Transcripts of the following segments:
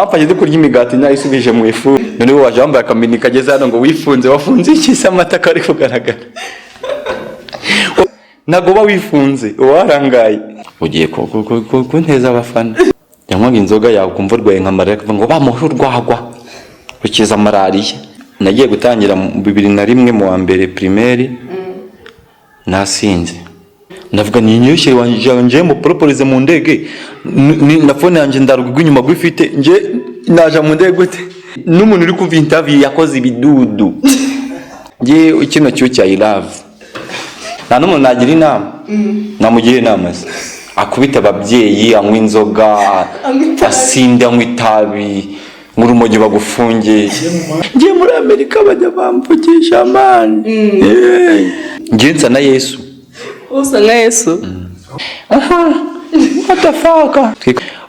Bamfashe ndi kurya imigati nayisubije mu ifu. Noneho waje wambaye akamini kageze hano ngo wifunze. Wafunze iki se? Amata kari kugaragara. Ntabwo uba wifunze, uba warangaye, ugiye kunteza abafana. Yanywaga inzoga, yakumva urwaye nka malariya, akavuga ngo bamuhe urwagwa rukiza malariya. Nagiye gutangira mu 2001 mu wa mbere primaire, nasinze, ndavuga ni nyishyire wanjye nje muporoporize mu ndege na phone yanjye ndarugwa inyuma gwifite, nje naja mu ndege gute? N'umuntu uri kumva interview yakoze ibidudu. Nge kino cyo cya I love, nta n'umuntu nagira inama, namugira inama se akubita ababyeyi, anywa inzoga, asinde, anywa itabi nk'urumogi, bagufunge. Ngiye muri Amerika bajya bamvugisha, man. Ngiye nsa na Yesu. Usa nka Yesu. Aha, what the fuck?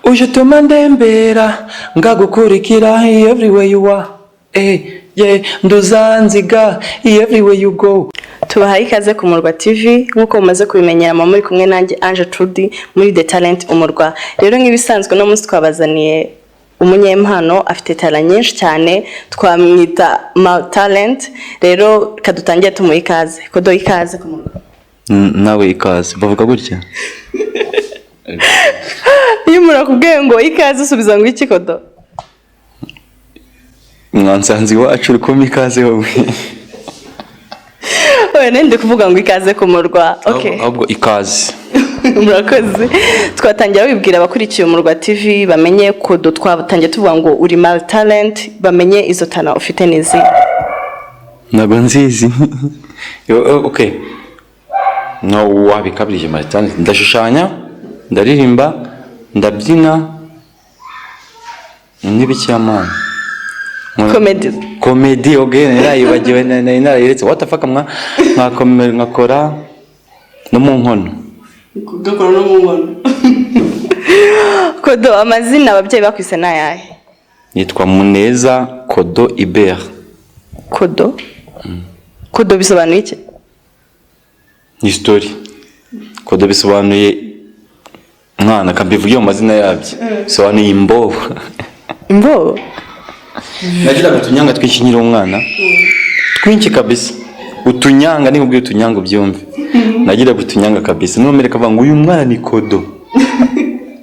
Uje utuma ndembera, ngagukurikira everywhere you are. Eh, yeah, nduzanziga everywhere you go. Tubahaye ikaze ku Murwa TV. Nk'uko mumaze kubimenyera, muba muri kumwe nanjye Ange Trudy muri The Talent Umurwa. Rero nk'ibisanzwe, uno munsi twabazaniye umunyempano afite talent nyinshi cyane, twamwita ma talent. Rero kadutangiye tumuha ikaze. Kodo, ikaze ku Murwa. Nawe ikaze. Bavuga gutya? Iyo umuntu akubwiye ngo ikaze, usubiza ngo iki, Kodo? Mwansanze iwacu, uri kumpa ikaze wowe? Oya, nende kuvuga ngo ikaze ku Murwa, okay. Ahubwo ikaze. Murakoze. Twatangira wibwira abakurikiye Umurwa TV, bamenye Kodo. Twatangiye tuvuga ngo uri mal talent, bamenye izo talent ufite n'izi. Ntabwo nzizi. Okay. No wabikabirije multi. Ndashushanya, ndaririmba, ndabyina n'ibicyamana. Comedy. Comedy, okay, narayibagiwe, nari narayiretse. What the fuck, mwa nkakora no mu nkono. Ugakora no mu nkono. Kodo, amazina ababyeyi bakwise ni ayahe? Nitwa Muneza Kodo Ibert. Kodo, Kodo bisobanuye iki? Ni story. Kodo bisobanuye, mwana, kambivuge mu mazina yabyo, bisobanuye imbobo. Imbobo? Nagiraga utunyanga twinshi nkiri umwana, twinshi kabisa. Utunyanga, nikubwira utunyanga ubyumve, nagiraga utunyanga kabisa. Numere kavuga ngo uyu mwana ni Kodo,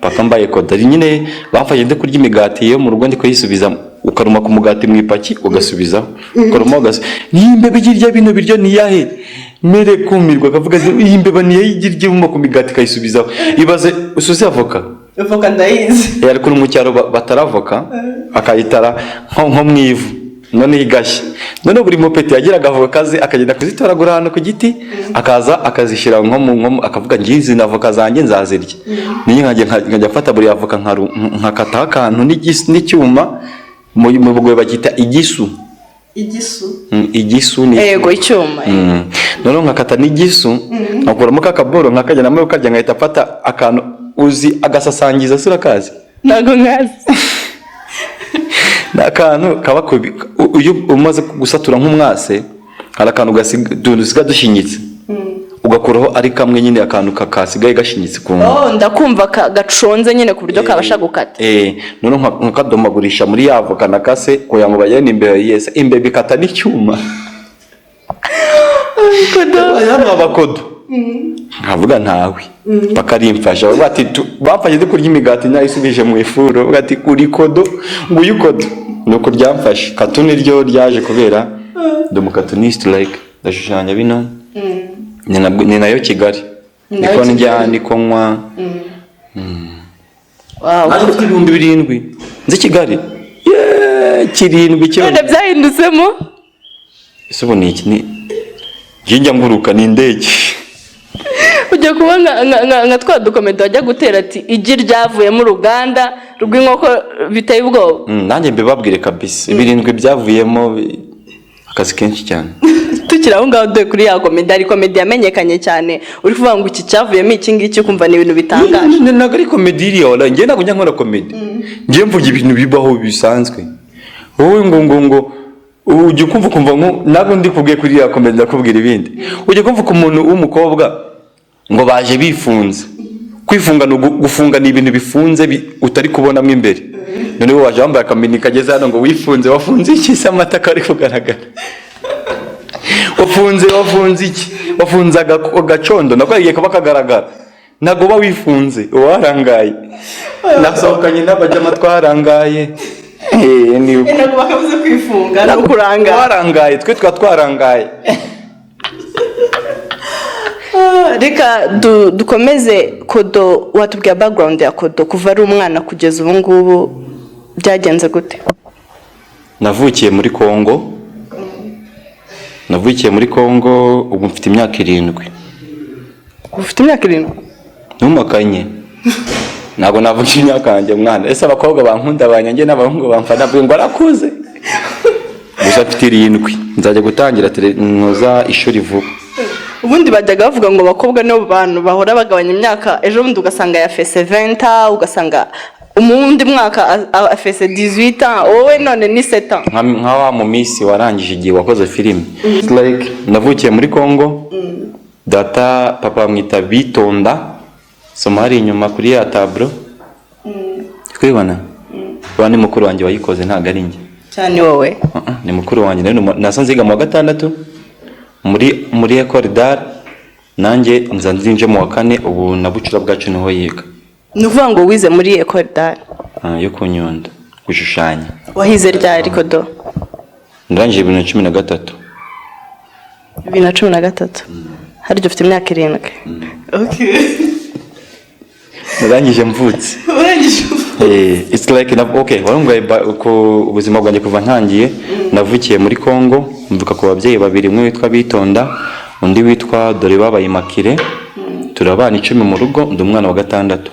paka mbaye Kodo. Ari nyine bamfashe ndi kurya imigati yo mu rugo, ndi kuyisubiza. Ukaruma ku mugati mu ipaki, ugasubizaho, ukaruma, ugasubiza. Niyi mbeba irya bino biryo ni iyahe? Mere kumirwa, akavuga ati iyi mbeba niyo irya iruma ku migati ikayisubizaho. Ibaze usuze avoka. Avoka ndayizi. Yari kuri mu cyaro, batara avoka, akayitara nko mu ivu, none igashya. None buri mupeti yagiraga avoka ze, akagenda kuzitoragura ahantu ku giti, akaza akazishyira nko mu, akavuga ngizi na avoka zanjye nzazirya. Niyo nkajya mfata buri avoka, nkakataho akantu n'icyuma. Mu Bugoyi bacyita igisu. Igisu? Igisu ni Yego, icyuma. Noneho nkakata n'igisu, nkakuramo kakaboro, nkakajya namwe ukarya, nkahita mfata akantu uzi agasasangiza, se urakazi? Ntabwo nkazi. Ni akantu kaba iyo umaze gusatura nk'umwase, hari akantu dusiga dushinyitse, ugakuraho ari kamwe nyine, akantu kasigaye gashinyitse ku Oh, ndakumva, gaconze nyine ku buryo kabasha gukata. Eh, noneho nkakadomagurisha muri ya avoka nakase kugira ngo bagende imbere yese. Imbeba ikata n'icyuma. Kodo. Hano abakodo nkavuga ntawe bakarimfasha, bavuga ati bamfashe ndi kurya imigati nayisubije mu ifuru, bavuga ati uri Kodo, nguyu Kodo. Nuko ryamfashe. Cartoon ryo ryaje kubera ndi umucartoonist, like ndashushanya bino. Ni nayo Kigali. Ni nayo Niko ndya. Kigali. Niko nywa. Wow. Naje mfite 7,000 nzi Kigali. Yeee, kirindwi cyo. None byahindutsemo? Ese ubu ni iki? Ni njye njya nguruka, ni indege. Ujya kuba nka twa ducomedy wajya gutera ati igi ryavuyemo uruganda rw'inkoko biteye ubwoba. Nanjye mbibabwire kabisa, birindwi byavuyemo akazi kenshi cyane. Tukiri aho ngaho, dore kuri ya comedy, hari comedy yamenyekanye cyane uri kuvuga ngo iki cyavuyemo iki ngiki, ukumva ni ibintu bitangaje. Ntabwo ari comedy iriya, wala njye ntabwo njya nkora comedy, njye mvuga ibintu bibaho bisanzwe. Wowe ngo ujya ukumva, ukumva nko ntabwo ndi kubwiye kuri iriya comedy, ndakubwira ibindi. Ujya kumva ku muntu w'umukobwa ngo baje bifunze. Kwifunga ni gufunga ni ibintu bifunze utari kubonamo imbere. None wowe waje wambaye akamini kageze hano ngo wifunze. Wafunze iki se? Amata ari kugaragara. Wafunze, wafunze iki? Wafunze agacondo nako kagiye kuba kagaragara. Ntabwo uba wifunze, uba warangaye. Nasohokanye n'abajama, twarangaye. Ntabwo bakabuze kwifunga no kurangara. Twarangaye, twe twa twarangaye. Reka dukomeze. Kodo, watubwira background ya Kodo kuva ari umwana kugeza ubu ngubu, byagenze gute? Navukiye muri Kongo, navukiye muri Kongo. Ubu mfite imyaka 7. Ufite imyaka 7? Ntumakanye, ntabwo navuga imyaka yanjye mwana. Ese abakobwa bankunda banyange n'abahungu bamfana bavuga ngo arakuze? Gusa mfite 7, nzajya gutangira nkoza ishuri vuba. Ubundi bajyaga bavuga ngo abakobwa nibo bantu bahora bagabanya imyaka. Ejo bundi ugasanga yafese 20, ugasanga umundi mwaka afese 18, wowe none ni 7. Nka wa mu minsi warangije igihe wakoze filime. It's like navukiye muri Congo. Data, papa bamwita Bitonda. Soma hari inyuma kuri ya tableau, kubibona ba ni mukuru wanjye wayikoze, ntabwo ari njye. Cyane wowe? Uh-uh, ni mukuru wanjye. Nawe nasanze yiga mu wa gatandatu muri Ecole d'Art, nanjye nza nzinje mu wa kane. Ubu na bucura bwacu niho yiga. Ni ukuvuga ngo wize muri Ecole d'Art? Ah, yo ku Nyundo, gushushanya. Wahize ryari, Kodo? Ndangije 2013. 2013, harya ufite imyaka 7? Okay. Narangije mvutse. Urangije? It's like na, okay, warumvaye ku ubuzima bwanjye kuva ntangiye. Navukiye muri Congo, mvuka ku babyeyi babiri, umwe witwa Bitonda, undi witwa Dore babaye Makire. Turabana 10 mu rugo, ndi umwana wa gatandatu.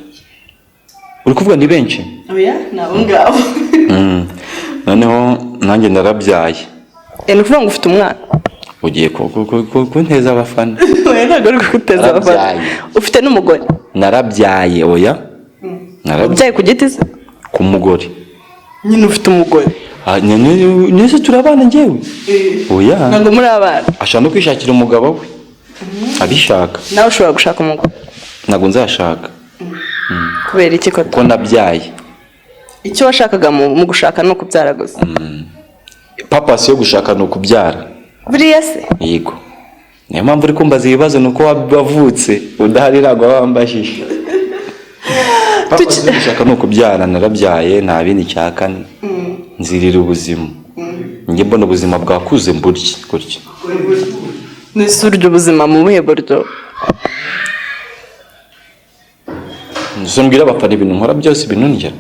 Uri kuvuga ni benshi? Oya, ni abo ngabo. Noneho nanjye narabyaye. Ni ukuvuga ngo ufite umwana? Ugiye kunteza abafana. Oya, ntabwo uri kuguteza abafana. Narabyaye. Ufite n'umugore? Narabyaye, oya, narabyaye. Ubyaye ku giti se? Ku mugore. Nyine ufite umugore. Ah, nese turabana njyewe? Oya. Ntabwo muri abana? Ashaka no kwishakira umugabo we abishaka. Nawe ushobora gushaka umugore? Ntabwo nzashaka. Kubera iki, Kodo? Kuko nabyaye. Icyo washakaga mu gushaka ni ukubyara gusa? Purpose yo gushaka ni ukubyara. Buriya se? Yego, niyo mpamvu uri kumbaza ibibazo, ni uko wavutse udahari, ntabwo waba wambajije. Purpose yo gushaka ni ukubyara. Narabyaye, nta bindi nshaka. Nzirira ubuzima, njye mbona ubuzima bwakuze mburya gutya. Nese urya ubuzima mu buhe buryo? Nzo mbwira abafana ibintu nkora byose, ibintu ndya.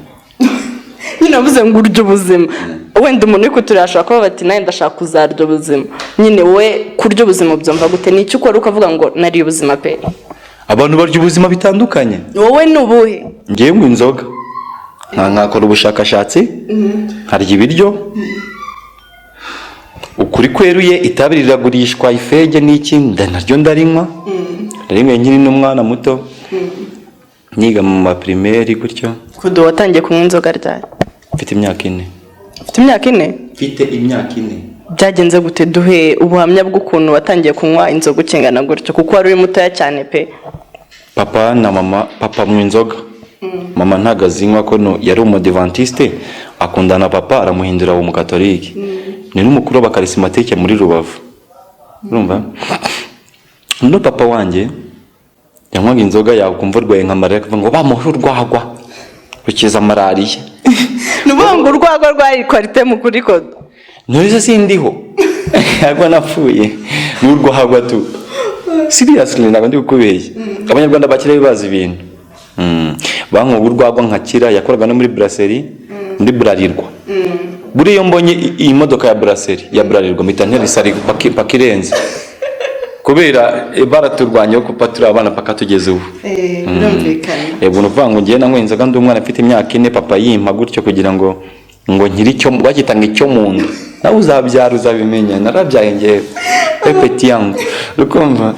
Nyine wavuze ngo urya ubuzima. Wenda umuntu uri kutureba ashobora kuba bati: "Nawe ndashaka kuzarya ubuzima." Nyine wowe kurya ubuzima ubyumva gute? Ni icyo ukora ukavuga ngo nariye ubuzima pe? Abantu barya ubuzima bitandukanye. Wowe ni ubuhe? Ngewe nywa inzoga, nkakora ubushakashatsi, nkarya ibiryo ukuri kweruye. Itabi riragurishwa, ifege n'iki, naryo ndarinywa. Ndarinywa nkiri n'umwana muto, niga mu maprimaire gutyo. Kudo, watangiye kunywa inzoga ryari? Mfite imyaka 4. Ufite imyaka 4? Mfite imyaka 4. Byagenze gute? Duhe ubuhamya bw'ukuntu watangiye kunywa inzoga ukingana gutyo, kuko wari uri mutoya cyane pe. Papa na mama, papa anywa inzoga, mama ntabwo azinywa ko no, yari umudivantiste, akundana na papa aramuhindura umukatolike. Ni n'umukuru w'abakarisimatike muri Rubavu, urumva? No papa wanjye yanywaga inzoga, yakumva urwaye nka malariya akavuga ngo bamuhe urwagwa rukiza malariya. Ni ukuvuga ngo urwagwa rwari qualité mu kuri, Kodo? Ntuzi, sindiho, ntabwo napfuye, ni urwagwa tu. Seriously, ntabwo ndi kukubeshya. Abanyarwanda bakira bazi ibintu. Banywaga urwagwa nkakira. Yakoraga no muri brasserie, muri Bralirwa. Buriya iyo mbonye iyi modoka ya brasserie ya Bralirwa mpita ntera isari paka irenze, kubera baraturwanyeho kupa turi abana paka tugeze ubu. Birumvikana. Yego, ni ukuvuga ngo ngewe nanyweye inzoga ndi umwana mfite imyaka 4, papa yimpa gutyo kugira ngo nkire icyo bakita ngo icyo mu nda. Nawe uzabyara uzabimenya. Narabyaye ngewe pepeti yangu, urukumva?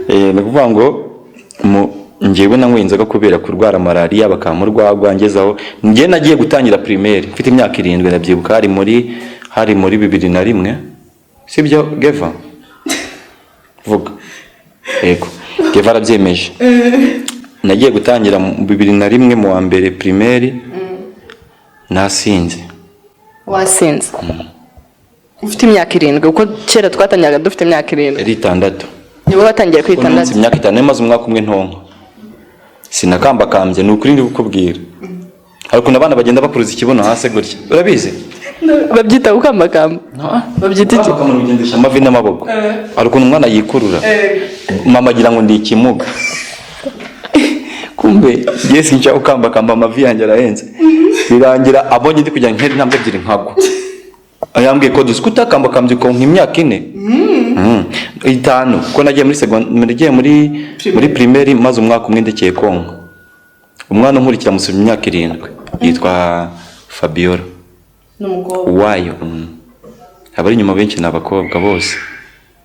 Ni ukuvuga ngo ngewe nanyweye inzoga kubera kurwara malariya, bakampa urwagwa ngezaho. Ngewe nagiye gutangira primaire mfite imyaka 7, ndabyibuka, hari muri 2001. Sibyo Geva? Vuga yego. Geva arabyemeje. Nagiye gutangira mu 2001 mu wa mbere primaire. Nasinze. Wasinze ufite imyaka 7? Kuko kera twatangiraga dufite imyaka 7. Yari 6. Nibo watangiye kuri Umunsi 6? Imyaka 5, nari maze umwaka umwe ntonka. Sinakambakambye, ni ukuri ndi kukubwira. Hari ukuntu abana bagenda bakuruza ikibuno hasi gutya, urabizi? Babyita gukambakamba? Babyita iki? Bakambakamba, ugendesha amavi n'amaboko. Hari ukuntu umwana yikurura, mama agira ngo ndi ikimuga, kumbe njye sinshaka gukambakamba, amavi yanjye arahenze. Birangira abonye ndi kujya nkera intambwe ebyiri nkagwa. Yambwiye ko dusi kutakambakambye ukonka imyaka 4. 5, kuko nagiye muri secondaire, nagiye muri primaire maze umwaka umwe ndekeye konka. Umwana unkurikira musubira imyaka 7, yitwa Fabiola. N'umukobwa? Uwayo. Abari inyuma benshi ni abakobwa bose.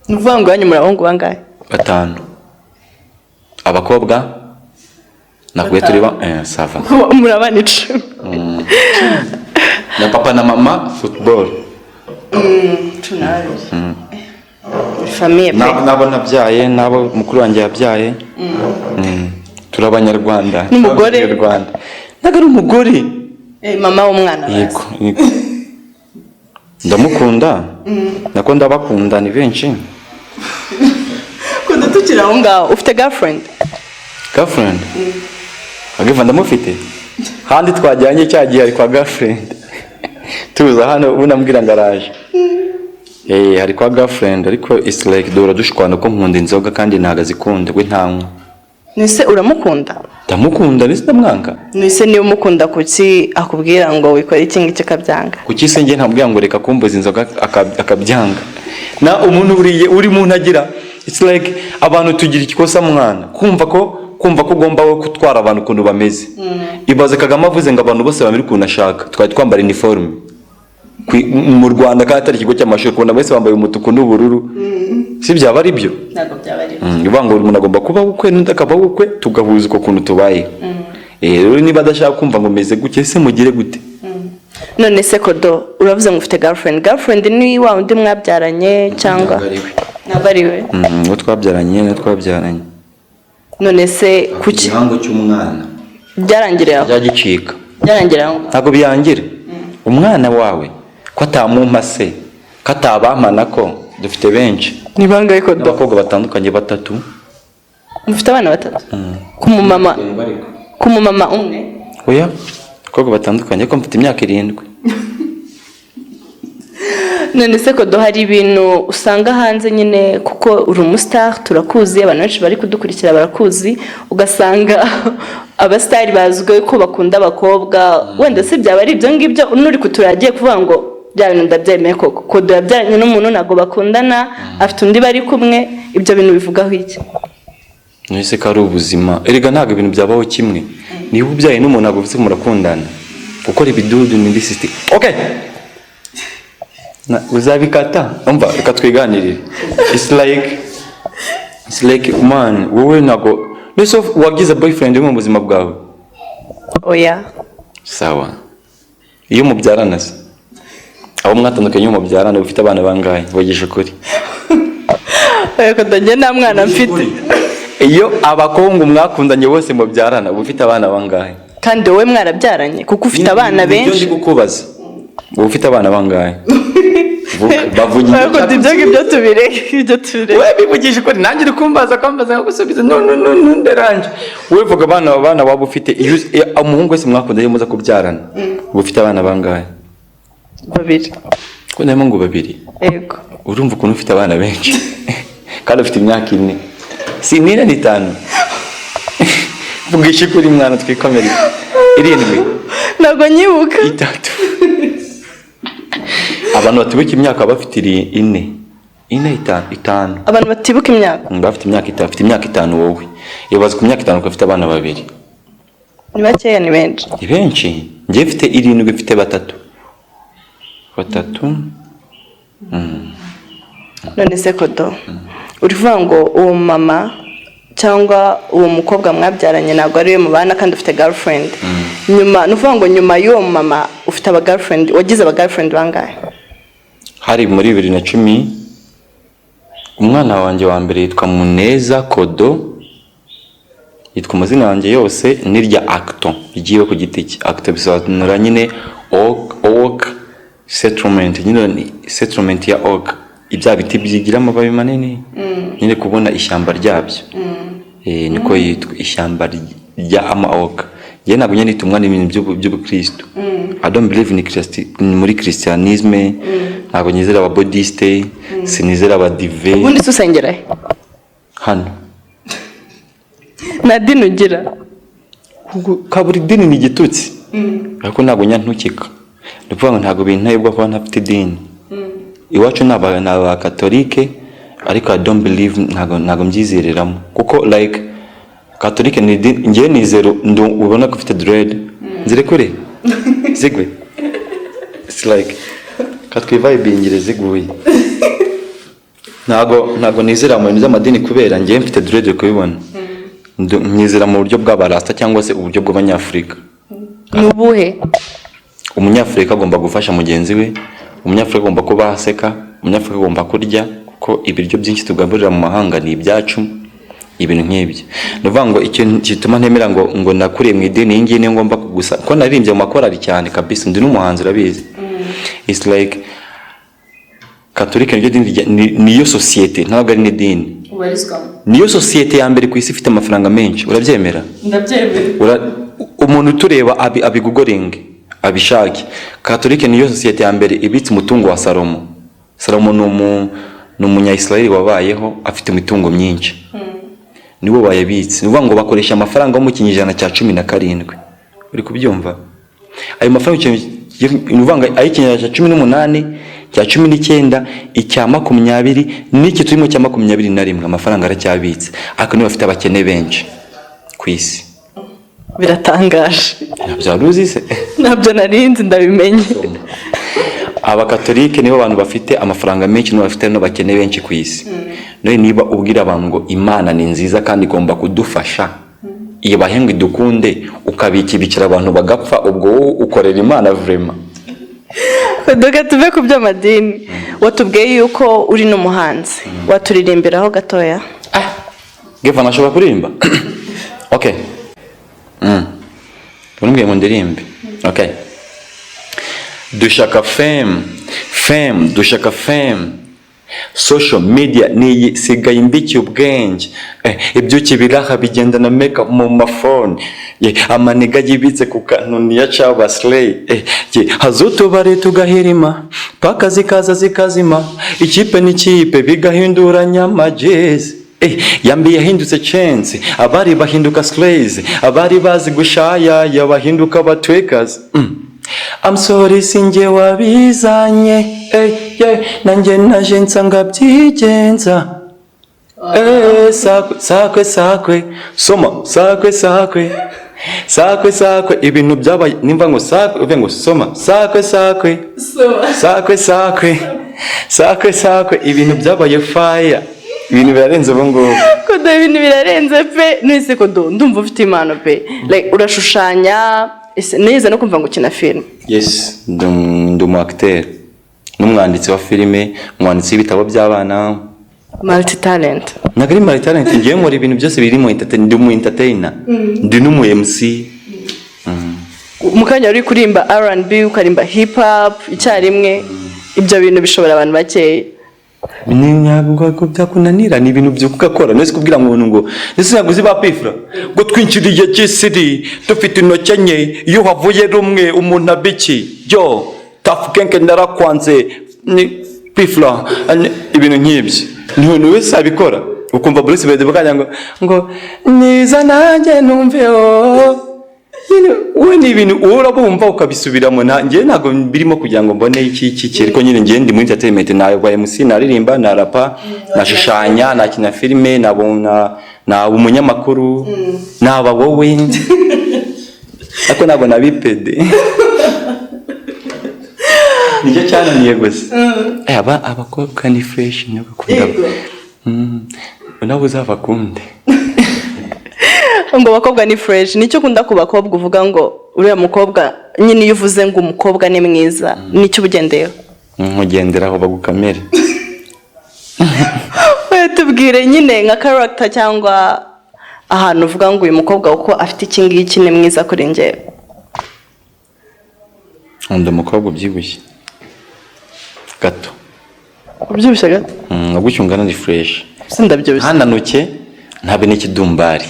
Ni ukuvuga ngo iwanyu muri abahungu bangahe? Batanu, abakobwa nakuye turi ba ça va. Muri abana 10? Na papa na mama football. 12, famille pe. Nabo nabyaye, nabo mukuru wanjye yabyaye. Turi Abanyarwanda. N'umugore? Abanyarwanda, ntabwo ari umugore. Mama w'umwana bazi. Yego, ndamukunda, nako ndabakunda, ni benshi. Kunda, tukiri aho ngaho, ufite girlfriend? Girlfriend? Agiva ndamufite. Handi twajyanye cya gihe ari kwa girlfriend, tuza hano ubu nambwira ngo araje. Hari kwa girlfriend, ariko it's like duhora dushwana ko nkunda inzoga kandi ntago azikunda, we ntanywa. Nese uramukunda? Ndamukunda, ndetse ndamwanga. Nese niba umukunda, kuki akubwira ngo wikore iki ngiki ukabyanga? Kuki se njye ntamubwira ngo reka kumbuza inzoga akabyanga? Na umuntu buriye uri muntu agira, it's like abantu tugira ikosa mwana, kumva ko ugomba we gutwara abantu ukuntu bameze. Ibaze Kagame avuze ngo abantu bose bamere ukuntu ashaka, twari twambara uniforme mu Rwanda kandi atari ikigo cy'amashuri, kubona bose bambaye umutuku n'ubururu, si byaba ari byo? Ntabwo byaba ari. Bivuga ngo buri muntu agomba kuba ukwe n'undi akaba ukwe, tugahuza uko kuntu tubaye. Rero niba adashaka kumva ngo meze gutya, ese mugire gute? None se Kodo, uravuze ngo ufite girlfriend. Girlfriend ni wa wundi mwabyaranye cyangwa? Ntabwo ari we. Ntabwo ari we? Uwo twabyaranye, niwo twabyaranye. None se kuki Igihango cy'umwana. Byarangiriye aho? Byagicika. Byarangiriye aho? Ntabwo biyangira umwana wawe ko atamumpa se, ko atabampana, ko dufite benshi. Ni bangahe, Kodo? N'abakobwa batandukanye batatu. Mufite abana batatu ku mumama umwe? Oya, abakobwa batandukanye, ariko mfite imyaka 7. None se Kodo, hari ibintu usanga hanze nyine, kuko uri umustar turakuzi, abantu benshi bari kudukurikira barakuzi, ugasanga abastar bazwi ko bakunda abakobwa, wenda se byaba ari ibyo ngibyo n'uri kutura agiye kuvuga ngo bya bintu ndabyemeye koko, Kodo yabyaranye n'umuntu, ntabwo bakundana, afite undi bari kumwe, ibyo bintu bivugaho iki? None ko ari ubuzima erega, ntabwo ibintu byabaho kimwe. Niba ubyaye n'umuntu ntabwo bivuze ko murakundana. Gukora ibidudu ni indi system, okay? Uzabikata. Umva, reka twiganirire. It's like man, wowe ntabwo mbese wagize boyfriend mu buzima bwawe? Oya. Sawa, iyo mubyarana se, abo mwatandukanye, iyo mubyarana ufite abana bangahe? Vugisha ukuri. Oya Kodo, njye nta mwana mfite. Iyo abakungu mwakundanye bose mubyarana, uba ufite abana bangahe? Kandi wowe mwarabyaranye, kuko ufite abana Nibyo benshi. ndi kukubaza, uba ufite abana bangahe? Bavuga. Oya Kodo, ibyo ngibyo tubireke, ibyo tubireke. We bivugisha ukuri, nanjye uri kumbaza kwambaza nkagusubiza. No, no, no, no, nderanje. We vuga abana waba ufite. Iyo umuhungu wese mwakundanye muza kubyarana, uba ufite abana bangahe? Babiri. Ko ndimo ngo babiri? Yego. Urumva ukuntu ufite abana benshi kandi ufite imyaka 4, si 4, ni 5. Vugisha ukuri mwana, twikomereze. 7? Ntabwo nyibuka. 3. Abantu batibuka imyaka baba bafite 4, 4, 5, 5. Abantu batibuka imyaka? Bafite imyaka 5, bafite imyaka 5. Wowe ibaze ku myaka 5 ukaba ufite abana babiri. Ni bakeya, ni benshi? Ni benshi. Njye mfite 7, mfite batatu, batatu. None se Kodo, uri kuvuga ngo uwo mama cyangwa uwo mukobwa mwabyaranye ntabwo ari we mubana, kandi ufite girlfriend nyuma? Ni ukuvuga ngo nyuma y'uwo mama ufite aba girlfriend, wagize aba girlfriend bangahe? Hari muri 2010. Umwana wanjye wa mbere yitwa Muneza Kodo, yitwa amazina yanjye yose n'irya acto ryiwe ku giti cye. Acto bisobanura nyine Oak settlement nyine, ni settlement ya oak, ibya biti byigira amababi manini nyine, kubona ishyamba ryabyo. Niko yitwa ishyamba rya ama oak. Njye ntabwo nyine nitumwa n'ibintu by'ubukristo. I don't believe in muri christianisme. Ntabwo nizera ababudiste, sinizera abadive. Ubundi se usengera he? Hano. Nta dini ugira? Kabura idini ni igitutsi, ariko ntabwo nyantukika. Ni ukuvuga ngo ntabwo binteye ubwo kuba ntafite idini. Iwacu ni abakatolike, ariko I don't believe, ntabwo mbyizereramo, kuko like katolike ni idini, njyewe nizera ubona ko ufite dread, nzirekure zigwe. It's like katwivibingire ziguye. Ntabwo nizera mu bintu by'amadini kubera njyewe mfite dread, uri kubibona. Nizera mu buryo bw'abarasta cyangwa se uburyo bw'abanyafurika. Ni ubuhe? Umunyafurika agomba gufasha mugenzi we, umunyafurika agomba kuba aseka, umunyafurika agomba kurya, kuko ibiryo byinshi tugaburira mu mahanga ni ibyacu, ibintu nk'ibyo. Ni ukuvuga ngo ikintu gituma ntemera ngo nakuriye mu idini iyi ngiyi niyo ngomba gusa, ko naririmbye mu makorali cyane kabisa, ndi n'umuhanzi urabizi. It's like katolike niryo dini niyo sosiyete, ntabwo ari n'idini. Ubarizwamo? Niyo sosiyete ya mbere ku isi ifite amafaranga menshi, urabyemera? Ndabyemera. Umuntu utureba abigugoringe abishake. Katolike niyo sosiyete ya mbere ibitse umutungo wa Salomo. Salomo ni umunyayisiraheli wabayeho afite imitungo myinshi, nibo bayabitse. Ni ukuvuga ngo bakoresha amafaranga yo mu kinyejana cya 17, uri kubyumva? Ayo mafaranga ni ukuvuga ngo ay'ikinyejana cya 18, cya 19, icya 20 n'iki turimo cya 21, amafaranga aracyabitse, ariko nibo bafite abakene benshi ku isi. Biratangaje. Ntabyo wari uzi se? Ntabyo narinzi, ndabimenye. Abakatolike nibo bantu bafite amafaranga menshi, nibo bafite n'abakene benshi ku isi. None niba ubwira abantu ngo Imana ni nziza kandi igomba kudufasha, ibahe ngo idukunde, ukabikibikira abantu bagapfa, ubwo wowe ukorera Imana vraiment? Reka tuve ku by'amadini. Watubwiye yuko uri n'umuhanzi, waturirimbiraho gatoya? Geva nashobora kuririmba. Okay. Urumbwiye ngo ndirimbe. Okay. Dushaka fame, fame, dushaka fame. Social media niyi sigaye imbikiye ubwenge. Ibyuki biraha bigendana makeup mu mafone. Yeah, amaniga yibitse ku kantu niya caba slay. Yeah, haza utubari tugahirima, paka zikaza zikazima, ikipe n'ikipe bigahinduranya amajezi. Yambi yahindutse chance, abari bahinduka slays, abari bazi gushayaya bahinduka abatwekers. I'm sorry, sinjye wabizanye, yeah. Nanjye naje nsanga byigenza. Sakwe sakwe sakwe, soma sakwe sakwe sakwe sakwe, ibintu byabaye. Nimva ngo sakwe, uvuge ngo soma sakwe sakwe sakwe sakwe sakwe sakwe, ibintu byabaye fire, ibintu birarenze ubu ngubu. Kodo, ibintu birarenze pe. Nese Kodo, ndumva ufite impano pe. Like urashushanya, ese neza no kumva ngo ukina filime? Yes, ndi umu acteur n'umwanditsi wa filime, umwanditsi w'ibitabo by'abana. Multi talent. Ntabwo ari multi talent, ngewe nkora ibintu byose biri mu entertain. Ndi umu entertainer, ndi n'umu MC. Mu kanya wari kuririmba R&B, ukarimba hip hop icyarimwe. Ibyo bintu bishobora abantu bakeya. Ni ntabwo byakunanira, ni ibintu byuka ugakora. Nese kubwira umuntu ngo ndetse ntabwo uzi ba P Fla ngo twinjiriye gisiri dufite intoki enye, iyo havuye rumwe umuntu abiki yo Tuff Gang narakwanze ni P Fla, ibintu nk'ibyo ni umuntu wese abikora. Ukumva Bruce Melody bakajya ngo niza nanjye numveho. Nyine wowe ni ibintu wowe urabumva ukabisubiramo. Nta njyewe ntabwo birimo kugira ngo mbone iki iki iki, ariko nyine njyewe ndi muri entertainment, naba MC, naririmba, narapa, nashushanya, nakina filime, naba umunyamakuru, naba wowe, ariko ntabwo nabipede, nicyo cyananiye gusa. Aba abakobwa ni fresh, niyo gakunda. Nawe uzabakunde. Ngo abakobwa ni fresh. Nicyo ukunda ku bakobwa, uvuga ngo uriya mukobwa nyine, iyo uvuze ngo umukobwa ni mwiza, nicyo uba ugendeyeho? Nkugenderaho bagukamere. We tubwire nyine nka character cyangwa ahantu uvuga ngo uyu mukobwa kuko afite iki ngiki ni mwiza kuri njyewe. Nkunda umukobwa ubyibushye gato. Ubyibushye gato? Gutyo ungana ni fresh. Se ndabyibushye? Ntananuke, ntabe n'ikidumbari.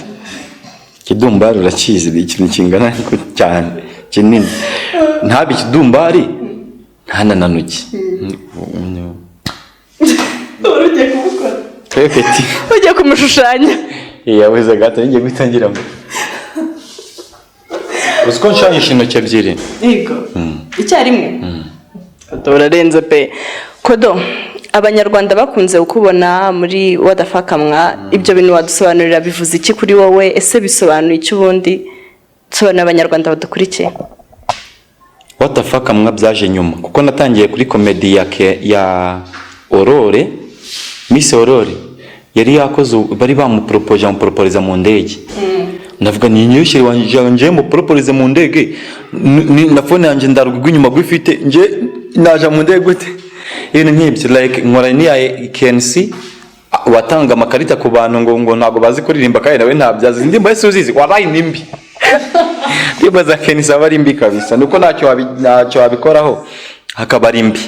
Ikidumbari urakizi, ni ikintu kingana cyane kinini. Ntabe ikidumbari, ntanananuke. Wari ugiye kumukora. Perfect. Ugiye kumushushanya. Yabuze gato, ngiye guhita ngira ngo uzi ko nshushanyisha intoki ebyiri. Yego, icyarimwe. Kodo, urarenze pe. Kodo, Abanyarwanda bakunze kukubona muri wadafakamwa. Ibyo bintu wadusobanurira bivuze iki kuri wowe? Ese bisobanuye iki ubundi? Sobanurira Abanyarwanda badukurikiye. What the fuck mwa byaje nyuma, kuko natangiye kuri comedy ya Aurore. Miss Aurore yari yakoze, bari bamuporopoje, bamuporoporiza mu ndege. Ndavuga ni nyishyire wanje nje muporoporize mu ndege. Na phone yanjye ndarugwa inyuma gwifite, nje naja mu ndege gute? Ibintu nk'ibyo, like nkora n'iya KNC watanga amakarita ku bantu ngo ntabwo bazi kuririmba, kandi nawe ntabyazi. Indirimbo yose uzizi, wabaye nimbi. Indirimbo za KNC aba ari mbi kabisa, nuko ntacyo wabikoraho, hakaba ari mbi.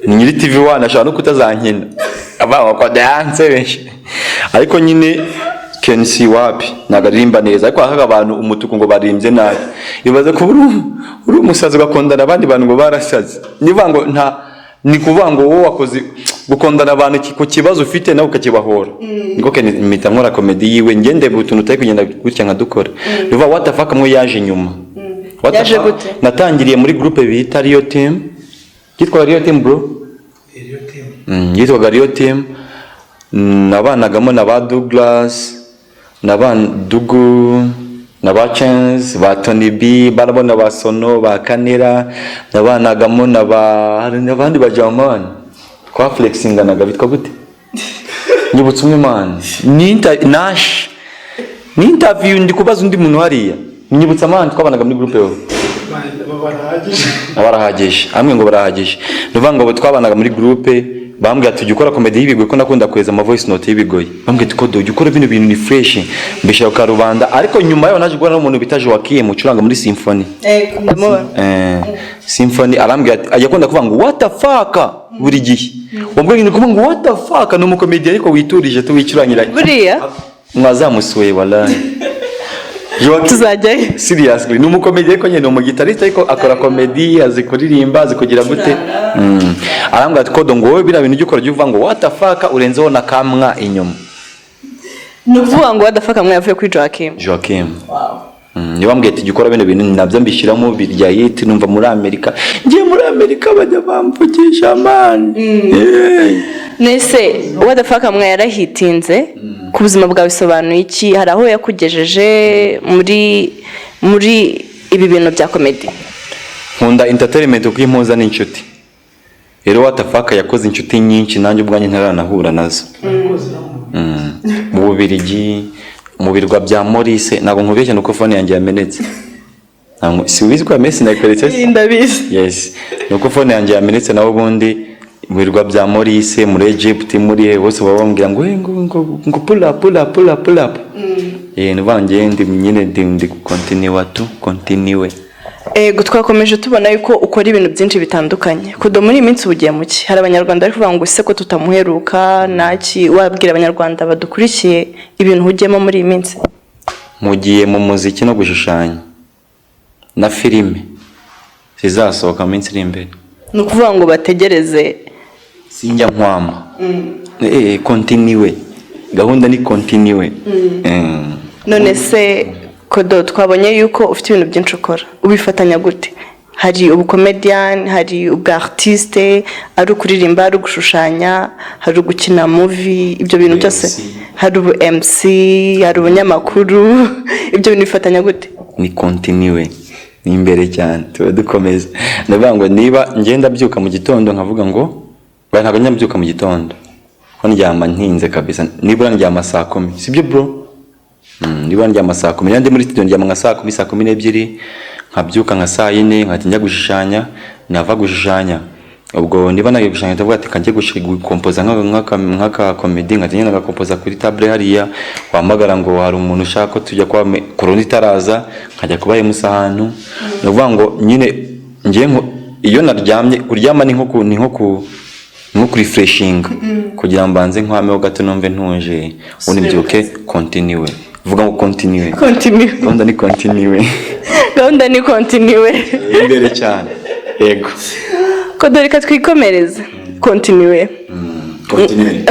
Ni nyiri TV One, ashobora no kutazankina abana kwa dance benshi, ariko nyine KNC wapi, ntabwo aririmba neza, ariko hakaga abantu umutuku ngo baririmbye nabi. Ibaze kuba uri umusazi ugakundana abandi bantu ngo barasaze. Nivuga ngo nta ni kuvuga ngo wowe wakoze gukundana abantu ku kibazo ufite nawe ukakibahora. Niko Ken mpita nkora comedy yiwe, ngende utuntu utari kugenda gutya nkadukora. Nivuga what the fuck mwe yaje nyuma. What the Yaje fuck? gute? Natangiriye muri groupe bita Rio Team, yitwaga Rio Team, bro. Yitwaga Rio Team. Nabanagamo na ba Douglas, na ba Dugu, na ba Chance, ba Tony B, barabona ba Sono, ba Kanera. Nabanagamo na ba, hari n'abandi ba Jamani twa flexinganaga, bitwa gute? Nyibutse umwe man, ni Nash, ni interview ndi kubaza undi muntu hariya. Nyibutsa man, twabanaga muri groupe yowe. Barahagije. Barahagije hamwe ngo barahagije. Ni ukuvuga ngo twabanaga muri groupe, bambwiye ati ujya ukora comedy y'ibigoyi, ko nakunda kohereza ama voice note y'ibigoyi. Bambwiye ati kodo, ujya ukora bino bintu, ni fresh, mbishyira ku karubanda. Ariko nyuma yaho naje guhura n'umuntu bita Joaquim ucuranga muri Symphony. Ndamubona. Symphony, arambwira ati ajya akunda kuvuga ngo what the fuck buri gihe. Ubwo nyine kuvuga ngo what the fuck, ni umukomedi ariko witurije tuwicurangira. Buriya Mwazamusuye wallahi. Joaquim. Tuzajyayo. Seriously, ni umukomedi, ariko nyine ni umugitariste, ariko akora comedy, azi kuririmba, azi kugira gute. Arambwira ati kodo, ngo wowe biriya bintu ujya ukora, ujya uvuga ngo what the fuck, urenzeho na kamwa inyuma. Ni ukuvuga ngo what the fuck mwe yavuye kuri Joaquim? Joaquim. Niba wambwiye ati jya ukora bino bintu, nabyo mbishyiramo birya hit. Numva muri Amerika, ngiye muri Amerika bajya bamvugisha man. Hey. Nese what the fuck mwe yarahitinze, ku buzima bwawe bisobanuye iki? Hari aho yakugejeje muri ibi bintu bya comedy? Nkunda entertainment kuko impuza n'inshuti. Rero what the fuck yakoze inshuti nyinshi nanjye ubwanjye ntaranahura nazo. Mu Bubiligi, mu birwa bya Maurice. Ntabwo nkubeshya, nuko phone yanjye yamenetse. Si ubizi ko yamenetse? Nakweretse se? Ndabizi. Yes, nuko phone yanjye yamenetse, naho ubundi mu birwa bya Maurice, muri Egypt, muri he bose baba bambwira ngo "Hey, ngo pull up, pull up, pull up, pull up." Eh, ni ngiye ndi nyine ndi continue tu continue. Ego, twakomeje tubona yuko ukora ibintu byinshi bitandukanye. Kodo, muri iyi minsi ubugiye mu ki? Hari Abanyarwanda bari kuvuga ngo ese ko tutamuheruka naki? Wabwira Abanyarwanda badukurikiye ibintu uhugiyemo muri iyi minsi? Mugiye mu muziki no gushushanya na filime zizasohoka mu minsi iri imbere. Ni ukuvuga ngo bategereze. Sinjya nkwama. Continue, gahunda ni continue. None se Kodo, twabonye yuko ufite ibintu byinshi ukora, ubifatanya gute? Hari ubukomediyani, hari ubwa artiste, ari ukuririmba, ari ugushushanya, hari ugukina movie, ibyo bintu byose. MC. Hari ubu MC, hari ubunyamakuru, ibyo bintu bifatanya gute? Ni continue, ni imbere cyane, tuba dukomeza. Ndavuga ngo niba ngenda mbyuka mu gitondo nkavuga ngo ba, ntabwo njya mbyuka mu gitondo ko ndyama ntinze kabisa, nibura ndyama saa 10, sibyo bro? Nibura ndyama saa 10. Niba ndi muri studio ndyama nka saa 10, saa 12, nkabyuka nka saa 4, nkahita njya gushushanya. Nava gushushanya, ubwo niba nagiye gushushanya, ndavuga ati kanjye gukompoza nk'aka comedy, nkahita ngenda ngakompoza kuri table hariya. Wahamagara ngo hari umuntu ushaka ko tujya kwa corona itaraza, nkajya kuba MC ahantu. Ni ukuvuga ngo nyine Ngiye nko iyo naryamye, kuryama ni nko kurefreshinga kugira ngo mbanze nkwameho gato, numve ntuje, ubundi mbyuke continue. Vuga ngo continue. Continue. Gahunda ni continue. Gahunda ni continue. Imbere cyane, yego. Kodo, reka twikomereze, continue. Continue.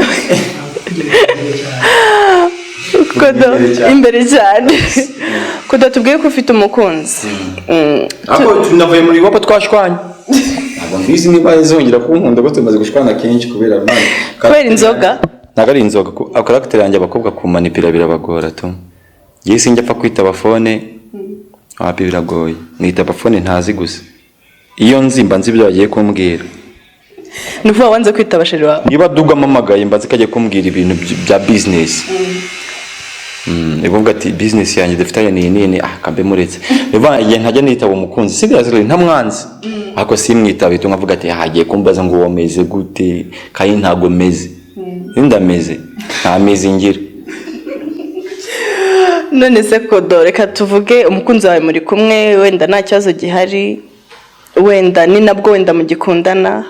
Kodo. Imbere cyane. Imbere cyane. Kodo, tubwiye ko ufite umukunzi. Ariko tunavuye muri iwapo, twashwanye. Ntabwo mbizi niba zongera kunkunda, ko tumaze gushwana kenshi kubera Imana. Kubera inzoga? Ntabwo ari inzoga, caractère yanjye abakobwa kumanipira birabagora tu. Ngewe sinjya apfa kwitaba phone, wapi, biragoye. Nitaba phone ntazi gusa, iyo nzi mba nzi ibyo bagiye kumbwira. Ni ukuvuga wanze kwitaba chéri wawe? Niba duga amamagaye, mba nzi ko agiye kumbwira ibintu bya business. Ivuga ati business yanjye dufitanye ni iyi nini, ah, kambe muretse. Niba igihe ntajya nitaba umukunzi, seriously, ntamwanzi, ariko simwitabe tu, nkavuga ati ah, agiye kumbaza ngo wameze gute, kandi ntago meze, ndameze nta mezi ngira. None se Kodo, reka tuvuge umukunzi wawe muri kumwe, wenda nta kibazo gihari, wenda ni nabwo wenda mugikundana,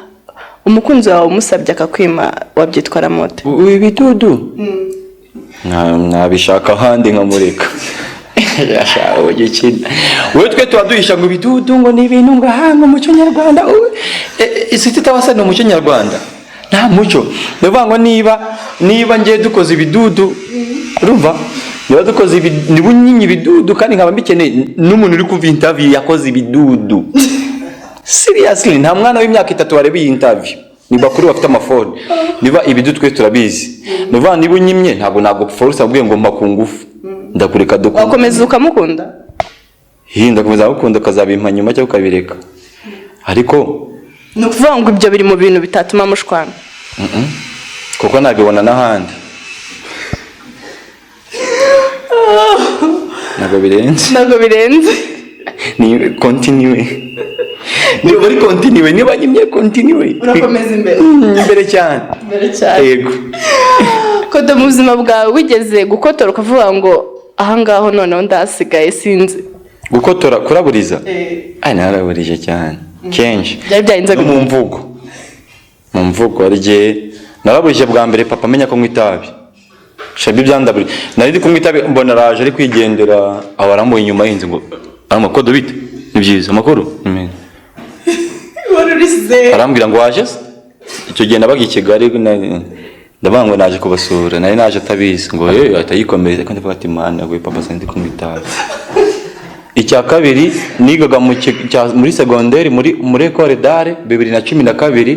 umukunzi wawe umusabye akakwima, wabyitwaramo ute? Ibidudu nabishaka ahandi nkamureka. Ugikina wowe, twe tuba duhisha ngo ibidudu ngo ni ibintu ngo aha ngo umuco nyarwanda. Isi itabasa ni umuco nyarwanda, nta muco. Ni ukuvuga ngo niba ngiye dukoze ibidudu, urumva, niba dukoze niba unyinya ibidudu kandi nkaba mbikeneye, n'umuntu uri kumva interview yakoze ibidudu, seriously, nta mwana w'imyaka 3 wareba iyi interview, ni bakuru bafite amafone. Niba ibidudu twe turabizi, ni ukuvuga niba unyimye, ntabwo force abwiye ngo mpa ku ngufu, ndakureka dukunda. Wakomeza ukamukunda? Hi, ndakomeza gukunda, ukazabimpa nyuma cyangwa ukabireka, ariko Ni ukuvuga ngo ibyo biri mu bintu bitatuma mushwana? Kuko nabibona n'ahandi, ntabwo birenze. Ntabwo birenze. Ni continue, niba uri continue, niba nyimye continue. Urakomeza imbere. Imbere cyane. Imbere cyane. Yego. Kodo, mu buzima bwawe wigeze gukotora ukavuga ngo ahangaho noneho ndahasigaye, sinzi? Gukotora, kuraburiza? Ay, naraburije cyane kenshi. Byari byagenze No gute? mu mvugo, mu mvugo hari igihe naraburije bwa mbere papa amenya ko nywa itabi. Shabi byandaburi, nari ndi kunywa itabi, mbona araje ari kwigendera, aba arambuye inyuma y'inzu ngo arambwira, "Kodo, bite? Ni byiza, amakuru Ni meza." Wari urize. Arambwira ngo waje se? Icyo gihe nabaga i Kigali, ndavuga ngo naje kubasura, nari naje atabizi, ngo eh, ahita yikomereza, kandi ndavuga ati mana we papa, sinzi kunywa itabi. Icya kabiri, nigaga muri segonderi, muri école d'art, 2012,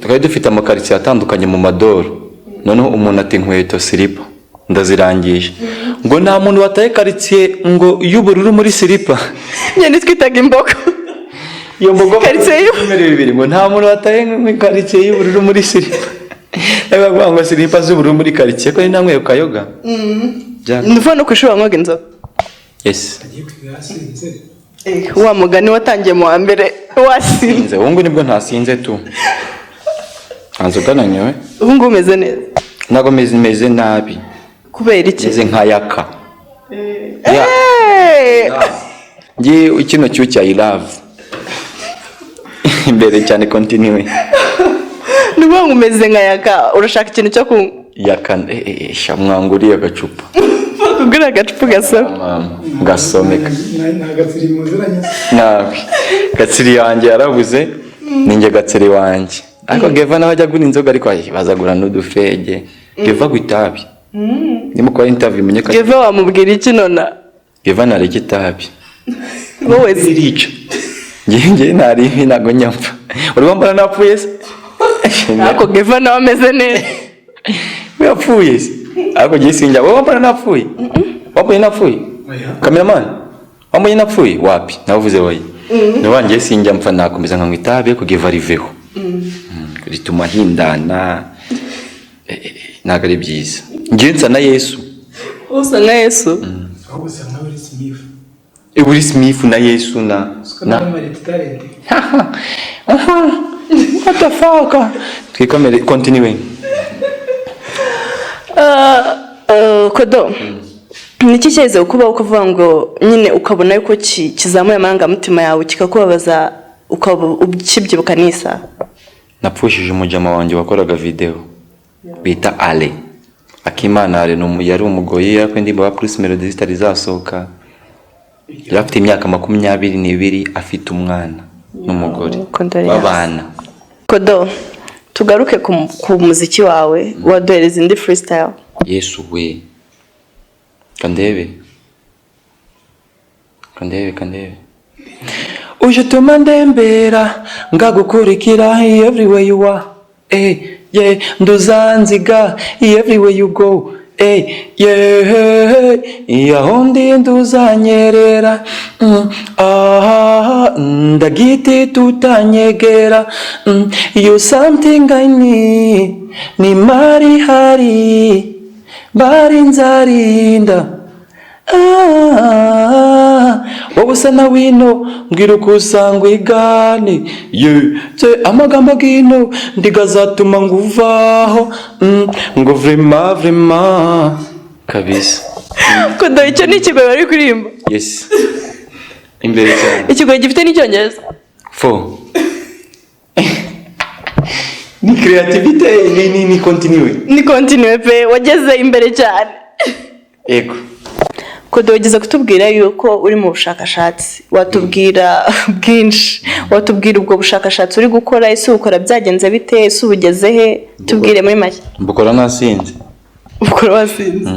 twari dufite amakaritsiye atandukanye mu madoro. Noneho umuntu ati inkweto silipa ndazirangije, ngo nta muntu wataye karitsiye ngo y'ubururu muri silipa. Nyine twitaga imbogo. Iyo mbogo. Karitsiye Ibyumweru 2 ngo nta muntu wataye muri karitsiye y'ubururu muri silipa. Bavuga ngo silipa z'ubururu muri karitsiye, ko ni nanyweye ku kayoga. Ni ukuvuga no ku ishuri wanywaga inzoga? Yes. Agiye kwiga yasinze. Wa mugani watangiye mu wa mbere wasinze? Sinze, ubu ngubu nibwo ntasinze tu, nta nzoga nanyoye. Ubu ngubu umeze neza? Ntabwo meze nabi. Kubera iki? Meze nka yaka. Ya. Ngiye kino cyu cya I love, imbere cyane, continue. Ni ukuvuga ngo umeze nka yaka, urashaka ikintu cyo kunywa. Yaka, sha mwanguriye agacupa. Kugura agacupa ugasoma. Mama, gasomeka. Nta gatsiri muziranye se? Nabi gatsiri yanjye yarabuze, ninjye gatsiri wanjye, ariko geva nawe ajya agura inzoga, ariko bazagura n'udufege. Geva agwa itabi, nimukora interview menye ko Geva wamubwira iki nona? Geva nareka itabi. Wowe se? Irica, ngewe ntari, ntabwo nyapfa, uri wambara napfuye se? Ariko Geva nawe ameze neza. We yapfuye se? Ariko ngewe sinjya. Wowe wambara napfuye? Wambonye napfuye? Oya. Cameraman, wambonye napfuye? Wapi, navuze oya. Niba ngewe sinjya mpfa, nakomeza nkanywa itabi, ariko geva riveho. Rituma hindana. Ntabwo ari byiza. Ngewe nsa na Yesu. Usa nka Yesu? Ahubwo usa nka Will Smith. Will Smith na Yesu na Usiko na nawe Marita Talent. What the fuck. Twikomere, continue. Kodo. Niki cyahise kubaho ukavuga ngo nyine ukabona yuko kizamuye amarangamutima yawe, kikakubabaza, ukaba ukibyibuka n'isaha? Napfushije umujama wanjye wakoraga video bita Ale Akimana. Ale yari umugoyi, ariko indirimbo ya Bruce Melody zitari zasohoka. Yari afite imyaka 22, afite umwana n'umugore Condoléances. babana. Kodo, tugaruke ku muziki wawe. Waduhereza indi freestyle? Yesu we, kandebe, kandebe, kandebe. Uje utuma ndembera, ngagukurikira everywhere you are. Yeah, nduzanziga everywhere you go. Yeah, aho ndi nduzanyerera. Ah, ndagiti tutanyegera. You something I need, ni mari hari bari nzarinda. Ah, wowe usa na wino, mbwira uko usanga igane ye amagambo gino ndigazatuma nguvaho. Ngo vraiment, vraiment kabisa. Kodo, icyo ni ikigoyi bari kuririmba? Yes, imbere cyane. Ikigoyi gifite n'icyongereza. Fo ni creativité, ni continue. Ni continue pe, wageze imbere cyane. Ego. Kodo, wageze kutubwira yuko uri mu bushakashatsi. Watubwira bwinshi? Watubwira ubwo bushakashatsi uri gukora? Ese ubukora byagenze bite? Ese ubugeze he? Tubwire muri make. Mbukora nasinze. Ubukora wasinze.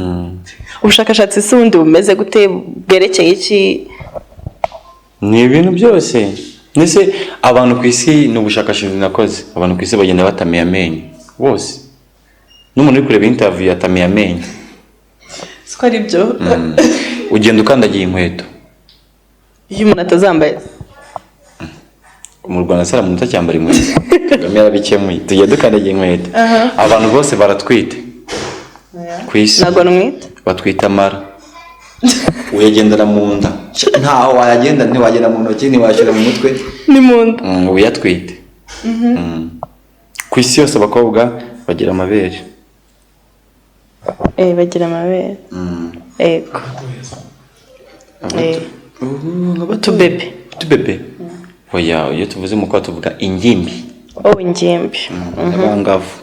Ubushakashatsi se ubundi bumeze gute? Bwerekeye iki? Ni ibintu byose. Ndetse abantu ku isi, ni ubushakashatsi nakoze, abantu ku isi bagenda batamiye amenyo bose. N'umuntu uri kureba interview yatamiye amenyo. Siko ari byo? Ugenda ukandagiye inkweto. Iyo umuntu atazambaye? Mu Rwanda se hari umuntu utacyambara inkweto? Kagame yarabikemuye, tujya dukandagiye inkweto. Abantu bose baratwite ku isi. Ntabwo nwita. Batwita amara, uyagendera mu nda, ntaho wayagenda, ntiwagenda mu ntoki, ntiwashyira mu mutwe. Ni mu nda. Uyatwite. Ku isi yose abakobwa bagira amabere. Eh, bagira amabere, yego. Utubebe. Utubebe, oya. Iyo tuvuze umukobwa tuvuga ingimbi. Oh, ingimbi. Abangavu.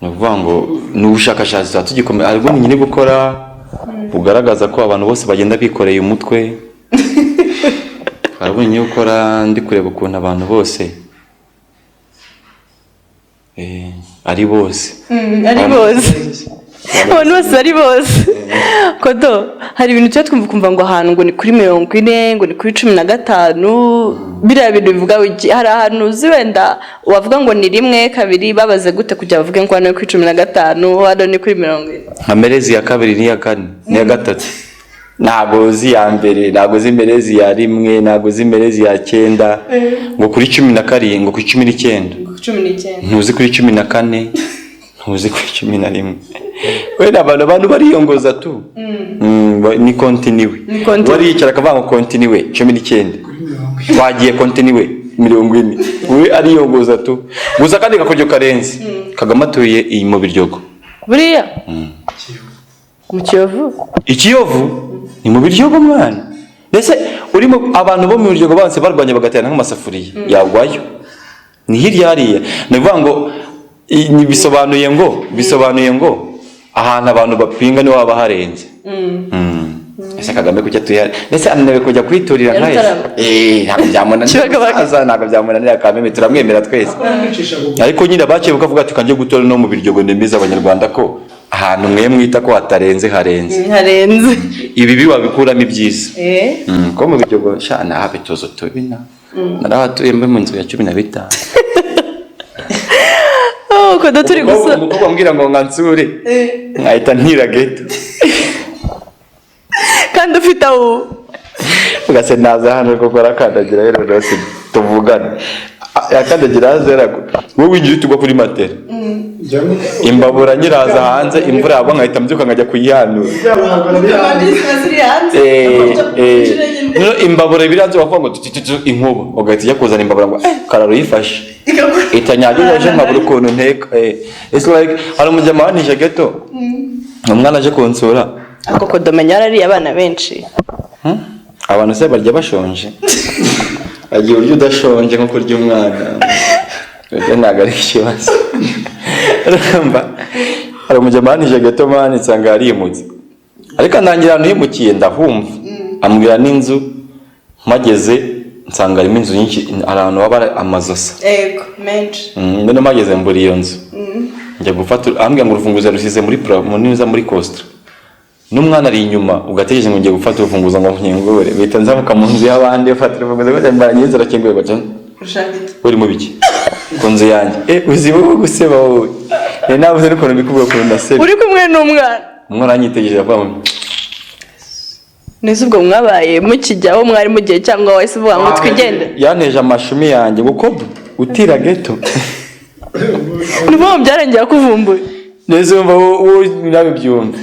Ni ukuvuga ngo ni ubushakashatsi tuba tugikomeye. Hari ubundi nyine gukora bugaragaza ko abantu bose bagenda bikoreye umutwe. Hari ubundi nyine gukora, ndi kureba ukuntu abantu bose ari bose. Ari bose, abantu bose ari bose. Kodo, hari ibintu tuba twumva, ukumva ngo ahantu ngo ni kuri 40, ngo ni kuri 15. Biriya bintu bivuga iki? Hari ahantu uzi wenda wavuga ngo ni rimwe, kabiri, babaze gute kugira bavuge ngo hano ni kuri 15, hano ni kuri 40? Nka merezi ya kabiri n'iya kane n'iya gatatu ntabwo uzi. Iya mbere ntabwo uzi, merezi ya rimwe ntabwo uzi, merezi ya cyenda ngo kuri 17, ngo kuri 19. 19. Ntuzi kuri 14, ntuzi kuri 11. Wenda abantu bariyongoza tu. Ni continue. Ni continue. Wariyicara akavuga ngo continue 19, twagiye continue 40. We ariyongoza tu. Gusa kandi gakoryo karenze, Kagame atuye iyi mu Biryogo. Buriya mu Kiyovu? Ikiyovu ni mu Biryogo, mwana. Mbese urimo abantu bo mu Biryogo bose barwanya bagaterana nk'amasafuriya yagwayo, ni hirya hariya. Ni ukuvuga ngo bisobanuye ngo ahantu abantu bapinga niho haba harenze. Ese Kagame kuki atuye hariya? Ndetse ananiwe kujya kwiturira nka Nyarutarama. Ntabwo byamunanira. Kibagabaga. Umusaza ntabwo byamunanira. Kameme turamwemera twese. Kwicisha bugufi. Ariko nyine abaciye bukavuga ati kanjye gutora no mu Biryogo, nemeza abanyarwanda ko ahantu mwe mwita ko hatarenze harenze. Harenze. Ibibi wabikuramo ibyiza. Ko mu Biryogo sha nahabe tuzo tubina, narahatuye mbe mu nzu ya 15. Oh, Kodo, turi gusa Umukobwa ambwira ngo nkansure, nkahita ntira ghetto. Kandi ufite aho. Ugase naza hano koko arakandagira rero rwose tuvugane. Yakandagira hazera, wowe winjira utugwa kuri matera, imbabura nyiraza hanze, imvura yagwa nkahita mbyuka nkajya kuyihanura. Noneho imbabura ibiranze bakuvuga ngo tututu inkuba, ugahita ujya kuzana imbabura ngo kararo uyifashe itanyagira, ejo nkabura ukuntu nteka. It's like hari umujyama wanije ghetto. Umwana aje kunsura. Ako kodomenya yarariye abana benshi. Abantu se barya bashonje? Bagiye urya udashonje nko kurya umwana, ibyo ntabwo ari ikibazo. Urumva, hari umujyama wanije gato man, nsanga yarimutse, ariko ndangira ahantu yimukiye ndahumva, ambwira n'inzu. Mpageze nsanga harimo inzu nyinshi, hari ahantu haba hari amazu asa. Ego, menshi. Noneho mpageze mbura iyo nzu, njya gufata, ambwira ngo urufunguzo yarusize muri neza muri coaster, n'umwana ari inyuma, ugategereje ngo ngiye gufata urufunguzo ngo nkingure, mpita nzamuka mu nzu y'abandi, mfata urufunguzo ngo mbara nyinzu, arakinguye ngo Ushaka iki? Uri mu biki ku nzu yanjye? Uzi wowe guseba wowe? Nabuze n'ukuntu mbikubwira ukuntu ndaseba. Uri kumwe n'umwana. Umwana aranyitegereje avuga ngo Neza, ubwo mwabaye mukijyaho mwari mugiye cyangwa wahise uvuga ngo twigende? Yanteje amashumi yanjye ngo ko utira ghetto. Ni ukuvuga ngo byarangiye akuvumbuye. Neza, wumva wowe nawe byumva,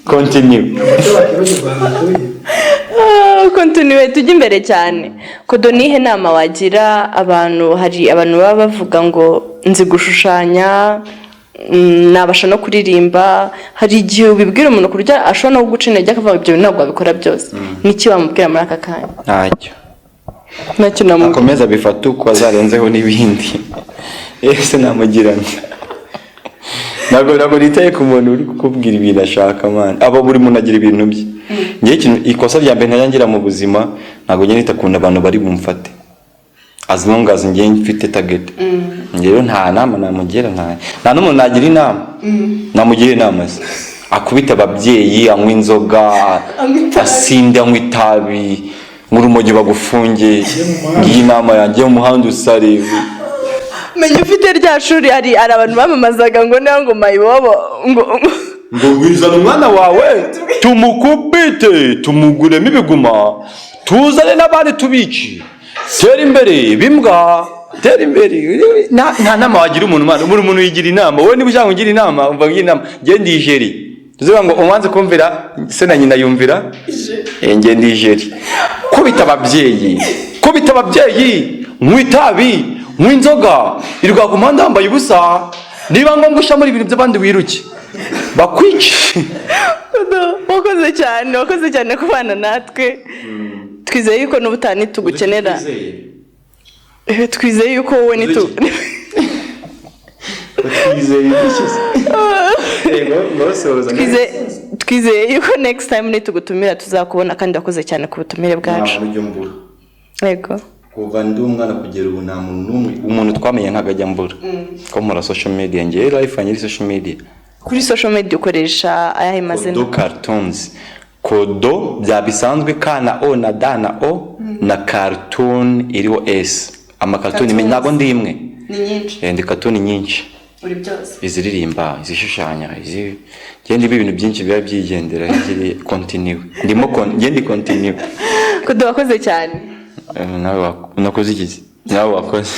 continue. Icyo bakibagirwa ahantu utuye. Ah, continue, tujye imbere cyane. Kodo, nihe nama wagira abantu? Hari abantu baba bavuga ngo nzi gushushanya, nabasha no kuririmba. Hari igihe ubibwira umuntu ku buryo ashobora no kuguca intege akavuga ngo ibyo bintu ntabwo wabikora byose. Niki wamubwira muri aka kanya? Ntacyo. Ntacyo namubwira. Akomeza abifate uko, azarenzeho n'ibindi. Ese namugirana? Ntabwo nitaye ku muntu uri kukubwira ibintu ashaka man. Aba buri muntu agira ibintu bye. Ngewe ikintu, ikosa rya mbere ntajya ngira mu buzima, ntabwo njya nita ku kuntu abantu bari bumfate, as long as ngewe mfite target. Njye rero nta nama namugira, nta n'umuntu nagira inama. Namugira inama se akubita ababyeyi, anywa inzoga, asinde, anywa itabi nk'urumogi, bagufunge? Ngiyi inama yanjye mu muhanda usare. Menya ufite rya shuri, hari abantu bamamazaga ngo niba ngo mayibobo ngo Ngo wizana umwana wawe tumukubite, tumuguremo ibiguma, tuzane n'abandi tubici, tera imbere bimbwa, tera imbere. Nta nama wagira umuntu mwana. Buri muntu yigira inama. Wowe niba ushaka kugira inama, umva ngira inama. Njye ndi ijeri, tuzivuga ngo umanze kumvira se na nyina yumvira. Njye ndi ijeri, kubita ababyeyi, kubita ababyeyi, nywa itabi, nywa inzoga, irwa ku muhanda wambaye ubusa, niba ngombwa ushyiramo ibintu by'abandi, wiruke bakwice. Wakoze cyane, wakoze cyane kubana natwe. Twizeye yuko n'ubutaha nitugukenera. Twizeye yuko wowe nitu Twizeye Twizeye yuko next time nitugutumira tuzakubona, kandi wakoze cyane ku butumire bwacu. Nta mbura. Yego. Kuva ndi umwana kugera ubu, nta muntu n'umwe, umuntu twamenye ntabwo ajya mbura ko nkora social media. Ngewe life yanjye iri social media. Kuri social media ukoresha ayahe mazina? Kodo Cartoons. Kodo bya bisanzwe, K na O na D na O na cartoon iriho S. Amakartoni Cartoons. Ntabwo ndi imwe. Ni nyinshi. Ndi cartoon nyinshi. Uri byose. Iziririmba, izishushanya, izi ngende, ibintu byinshi biba byigendera ziri continue. Ndimo ngende continue. Kodo, wakoze cyane. Nawe unakoze iki? Nawe wakoze.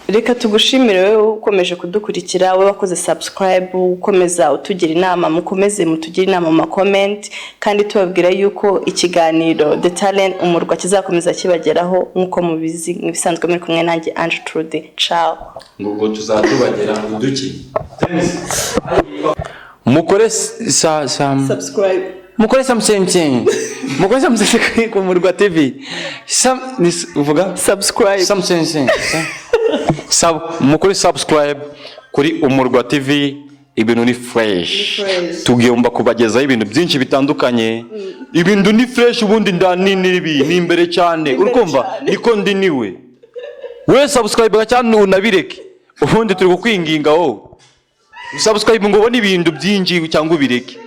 Reka tugushimire wowe ukomeje kudukurikira, wowe wakoze subscribe, ukomeza utugira inama. Mukomeze mutugire inama mu ma comment, kandi tubabwira yuko ikiganiro The Talent Umurwa kizakomeza kibageraho nk'uko mubizi. Nk'ibisanzwe muri kumwe nanjye Ange Trude. Ciao. Ngo tuzatubagera uduki, mukore sa sa Subscribe. Mukore something, mukore something ku Murwa TV. Sam ni uvuga Subscribe. Something sub, mukore subscribe kuri Umurwa TV. Ibintu ni fresh. Fresh. Tugomba kubagezaho ibintu byinshi bitandukanye. Ibintu ni fresh, ubundi ndani nibi ni imbere cyane, urikumva? Cyane. Niko ndi niwe we subscribe cyane, unabireke. Ubundi turi kukwinginga wowe subscribe ngo ubone ibintu byinshi cyangwa ubireke.